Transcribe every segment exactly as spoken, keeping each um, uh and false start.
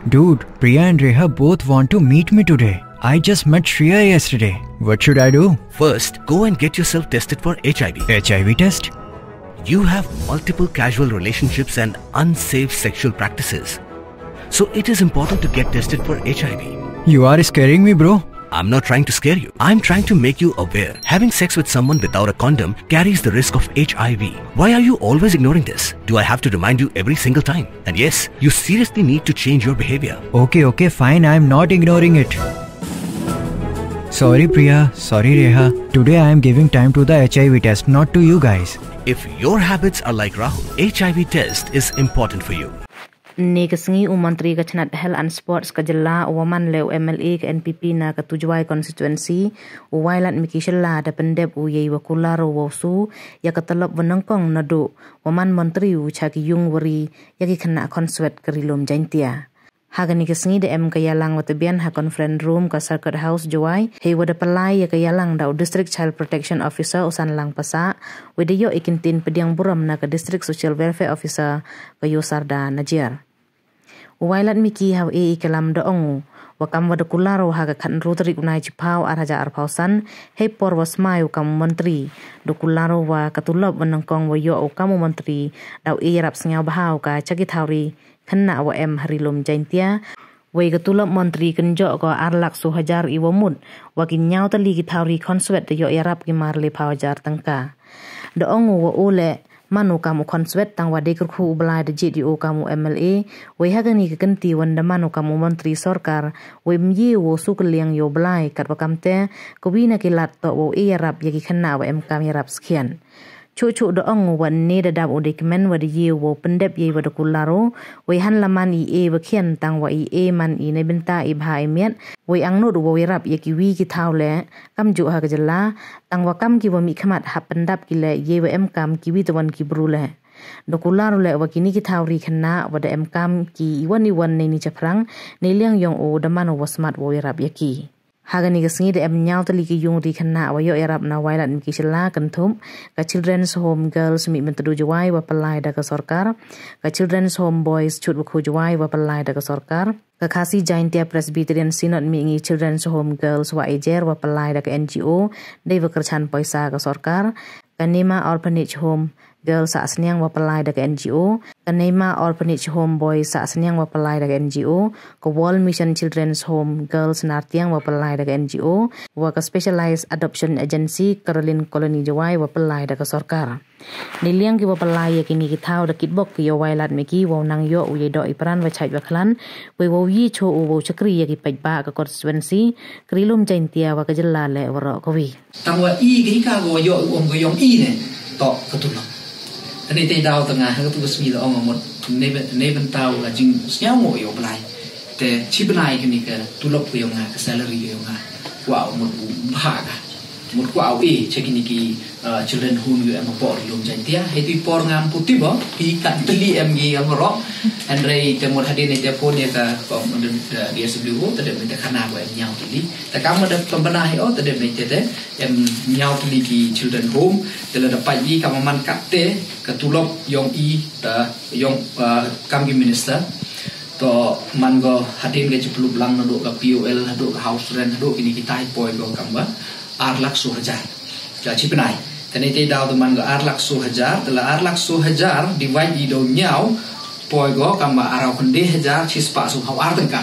Dude, Priya and Reha both want to meet me today. I just met Shreya yesterday. What should I do? First, go and get yourself tested for H I V. H I V test? You have multiple casual relationships and unsafe sexual practices. So it is important to get tested for H I V. You are scaring me, bro. I'm not trying to scare you. I'm trying to make you aware. Having sex with someone without a condom carries the risk of H I V. Why are you always ignoring this? Do I have to remind you every single time? And yes, you seriously need to change your behavior. Okay, okay, fine. I'm not ignoring it. Sorry, Priya. Sorry, Reha. Today I am giving time to the H I V test, not to you guys. If your habits are like Rahul, H I V test is important for you. Ynne ka sngi u Montri ka chnat Health and Sports ka jylla u wa man le u M L A ka N P P na ka Tujwai constituency, u Wailadmiki Shylla da pyndep u yei wa kular u wow su ya ka tulop wa nyngkong naduh wa man montri u cha ki yung wa ri ya ki khynnah khonswet ka Ri-loom Jaiñtia. Ha kani ka sngi da em ka yalang wa tbian ha conference room ka Circuit House Jowai, hei wa da pynlai ya ka yalang da u District Child Protection Officer u Sanlang Passah, wei da yoh i kyntien pdiang burom na ka District Social Welfare Officer ka Yosarda Najiar. U Wailadmiki ha wa e i klam da ong u wa kam wa da kular u ha ka khatynru tarik u Naichiphaw ar hajar arphaw san, hei por wa smai u kam u montri, da kular u wa ka tulop wa nyngkong wa yoh u kam u montri da u e yarap sngewbha u ka cha ki thaw ri khynnah wa em ha Ri-loom Jaiñtia. Wei ka tulop montri kynjoh ko ar lak soo hajar i wa mut, wa ki ynñiaw tylli ki thaw ri khonswet da yoh yarap ki mar lephaw hajar tyngka. Da ong u wa u le man u kam u khonswet tang wa dei kyrkhu u Blai da jied ya u kam u M L A, wei ha kani ka kynti wa da man u kam u montri sorkar, wei ym ye u wow su kylliang ya u Blai, katwa kamte ka wi na ki lad toh wow e yarap ya ki khynnah wa em kam yarap skhian. Chuh chuh da ong u wa ynne da dap u dei kmen wa da ye u wow pyndep yei wa da kular u, wei hanla man i e wa khian tang wa i e man i neibynta i bha i miat, wei angnud u wow yarap ya ki wi ki thaw le, kamjuh ha ka jylla, tang wa kam ki wa mihkhmat hap pyndap ki le yei wa em kam ki wi tawon ki bru le. Da kular u le wa kini ki thaw ri khynnah wa da em kam ki iwon iwon neini chaphrang, neiliang yong u da man u wa smat wow yarap ya ki. Ha kani ka sngi da em ynñiaw tylli ki yung ri khynnah wa yoh yarap na Wailadmiki Shylla, kynthup ka Children's Home Girls Mihmyntdu Jowai wa pynlai da ka sorkar, ka Children's Home Boys Chutwakhu Jowai wa pynlai da ka sorkar, ka Khasi Jaiñtia Presbyterian Synod Mihngi Children's Home Girls wa ejer wa pynlai da ka N G O dei wa kyrchan poisa ka sorkar, ka Nema Orphanage Home Girls Sahsniang wa pynlai da ka N G O, ka Nema Orphanage Home Boys Sahsniang wa pynlai da ka N G O, ka World Mission Children's Home Girls Nartiang wa pynlai da ka N G O, wa ka Specialized Adoption Agency Caroline Colony Jowai wa pynlai da ka sorkar. Neiliang ki wa pynlai ya kini ki thaw da kitbok ki ya u Wailadmiki wow nang yoh u yei doh i pran wa chait wa khlan, wei wow ye chuh u wow chakri ya ki paidbah ka constituency, ka Ri-loom Jaiñtia wa ka jylla le waroh ka wi. Tang wa i ka i ka ko yoh u ong ko yong i ne, toh ka tulop. Te ne te daw tang ha ka tu ka sngi da ong mut ne, ne bynta u la jingsngew mo yow Blai. Te chi bnai kani ka tulop ko yong nga, ka salary ko yong nga, wa mut u bha ka. Mut wa u e cha kini ki, uh, children home yu em hapoh Ri-loom Jaiñtia. Hei tu i por ngam puti bo, pi kat teli em gi em ro. Hynrei te mut hadien te phone ya ka, ka mut, uh, D S W O, te de mut te khana ko em ynñiaw teli. Te kam da pynbna hi o, te de mut te te em ynñiaw tylli ki children home, te la da pait i kam man kat te ka tulop yong i, ta yong, ah, kam ki minister. To man ko hadien ka chiplup lang naduh ka P O L, haduh ka house rent, haduh kini ki tai poi ko kam ba ar lak soo hajar. Ka chi bnai. Te ne te daw to man ko ar lak soo hajar, te la ar lak soo hajar divide i do ynñiaw poi ko kam ba araw khyndai hajar chispah soo phaw ar tyngka.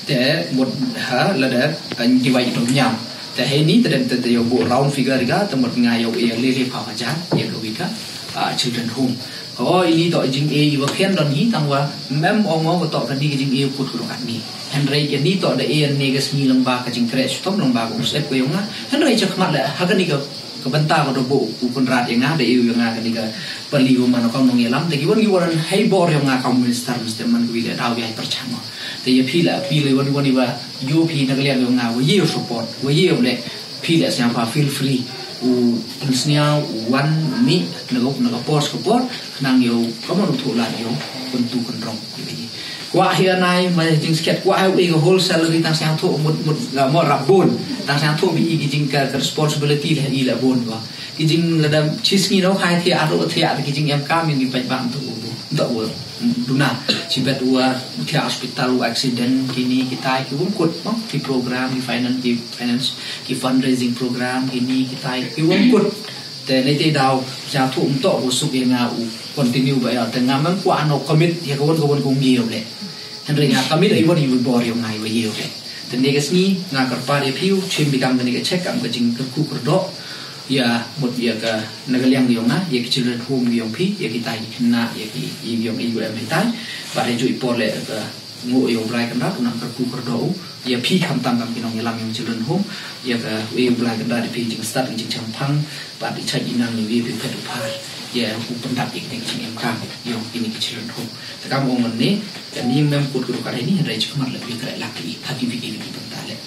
Te mut ha lada, eh, divide to ynñiaw. Te heini te den te, te yow buh round figure ka, te mut nga yow e le lephaw hajar ya ka wi ka, ah, children home. O, ini toh jing e i wa khian don hi tang wa mem ong o wa toh kani ka jing e u kut ko kani. Hynrei kani toh da e ne ka sngi lang ba ka jing kre stom lang ba ko sep ko yong nga. Hynrei chak mat le ha kani ka ka bynta ko da buh u Conrad ya nga, da e u ya nga kani ka pali u man ko nong yalam, te ki wan ki wan hei bor yong nga kam minister, mesti man ko wi le daw ya perchang. Te ya phi la, phi le wan wan i wa, yow phi na ka liang yong nga, wa ye u support, wa ye u le, phi le sngewbha feel free u pynsngew, u wan, u mih na ka, na ka por, ka por, khnang yow, ka man u thoh lad yow, kyntu kynrong. Kwah hi anai, ma jingskhet, kwah hi u e ka whole salary tang sngewthuh mut, mut, la mo rap bun. Tang sngewthuh bi i ki jing ka, ka responsibility le i la bun ko. Ki jing lada chi sngi no khai thiah, aro thiah, ki jing em kam yong ki paidbah tu u. Tok wa duna, chibet wa u thiah hospital, wa accident, kini kitai ki wym kut, no? Ki program, ki finance, ki finance, ki fundraising program, kini kitai ki wym kut. Te neite daw, cha thu um tok wa suk ya nga u continue ba ya, te nga man kwah no commit ya ka wan ka wan kong yow le. Hynrei nga commit ai wan i bor yow nga i wa yow le. Te ne ka sngi nga kyrpad ya phi u chim bikam kani ka check, kam ka jingkyrkhu kyrdoh ya mut ya ka, na ka liang yong nga, ya ki children home yong phi, ya kitai ki khynnah, ya ki, ya yong i wa em hitai. Bad ya ju i por le ka ngu ya u Blai Kynrad, u nang kyrkhu kyrdoh u ya phi, khamtam kam ki nongyalam yong children home, ya ka u Blai Kynrad ya phi jingstad, jingchemphang, bad i chait i nang ya phi phet u phar, ya u pyndap ya ki jingem kam yong kini ki children home. Te kam ong ne, kani mem kut kut ka ni, hynrei chi khmat le phi ka lak ki, ha ki wi ki wi ki pynta le.